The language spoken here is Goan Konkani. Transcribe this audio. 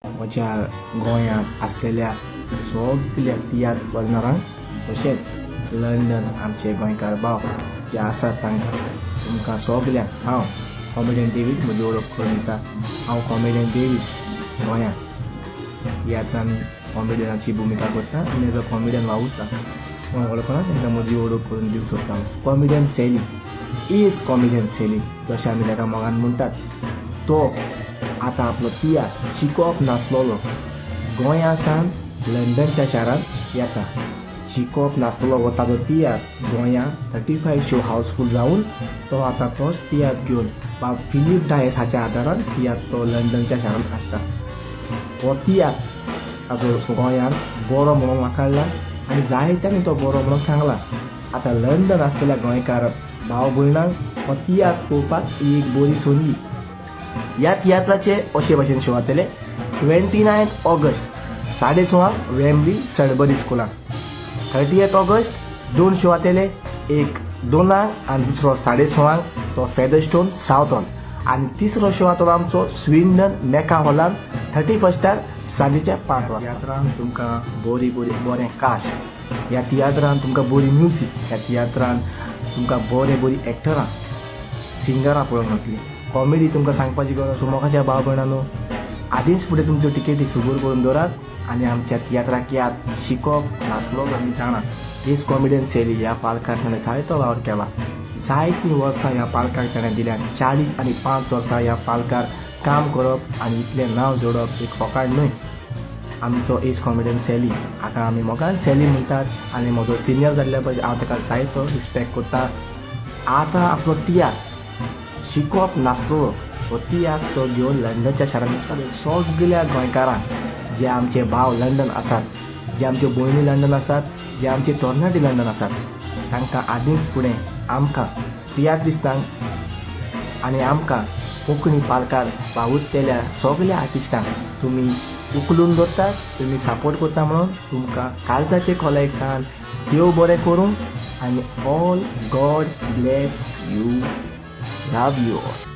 म्हज्या गोंयांत आसलेल्या सगल्या तियात्र कर्नरांक, तशेंच लंडन आमचे गोंयकार भाव जे आसात तांकां, तुमकां सगल्यांक हांव कॉमेडियन डेवीड म्हजी वळख करून दिता. हांव कॉमेडियन डेवीड, गोंयांत तियात्रान कॉमेडियनाची भुमिका करता आनी एज अ कॉमेडियन वावुरता. कोण वळखना तांकां म्हजी वळख करून दिवंक सोदता हांव. Comedian Sally is comedian Sally जशें आमी ताका मोगान म्हणटात, तो आतां आपलो तियात्र शिकोवप नासलेलो गोंया सावन लंडनच्या शारांत येता. शिकोवप नासलेलो हो ताजो तियात्र गोंया 35 शो हावसफूल जावन तो आतां तोच तियात्र घेवन बाब फिलीप डायस हाच्या आदारान तियात्र तो लंडनच्या शारांत हाडटा. हो तियात्र ताजो गोंयांत बरो म्हणून वाखाणला आनी जायत्यांनी तो बरो म्हणून सांगला. आतां लंडन आसलेल्या गोंयकार भाव भयणांक हो तियात्र पळोवपाक एक बरी संदी. ह्या तियात्राचे अशे भाशेन शो जातले: 29 ऑगस्ट 6:30 वेम्बली सडबरी स्कुलान, 30 ऑगस्ट दोन शो जातले, एक 2 आंक आनी दुसरो 6:30 तो फेदरस्टोन सावथ हॉल, आनी तिसरो शो जातलो आमचो स्विंडन मेका हॉलान 31 टार सांजेच्या 5 वाजता. तियात्रान तुमकां बरी बरी बरें कास्ट, ह्या तियात्रान तुमकां बरी म्युजीक, ह्या तियात्रान तुमकां बरे बरी एक्टरां, सिंगरां पळोवंक मेळटलीं. कॉमेडी तुमकां सांगपाची गरज. मोगाच्या भाव भयणांनो, आदींच फुडें तुमच्यो टिकेटी सुबूर करून दवरात आनी आमच्या तियात्राक याद, शिकोवप नासलो. आमी जाणा, एस कॉमेडियन सॅली ह्या पालकार ताणें जायतो वावर केला. जायतीं वर्सां ह्या पालकाक ताणें दिल्या. 45 वर्सां ह्या पालकार काम करप आनी इतलें नांव जोडप एक फोकाण न्हय. आमचो एस कॉमेडियन सॅली हाका आमी मोगान सॅली म्हणटात आनी म्हजो सिनियर जाल्ल्या पळय हांव ताका जायतो रिस्पेक्ट करता. आतां आपलो तियात्र शिकोवप नासलो हो तियात्र तो घेवन लंडनच्या शारांत सगल्या गोंयकारांक, जे आमचे भाव लंडन आसात, जे आमच्यो भयणी लंडन आसात, जे आमचे तरणाटे लंडन आसात, तांकां आदींच फुडें आमकां तियात्रिस्तांक आनी आमकां कोंकणी पालकार वावुरतल्या सगल्या आर्टिस्टांक तुमी उखलून दवरतात, तुमी सपोर्ट करता म्हणून तुमकां काळजाचे खोलायेन देव बरें करूं आनी all God bless you, love you all.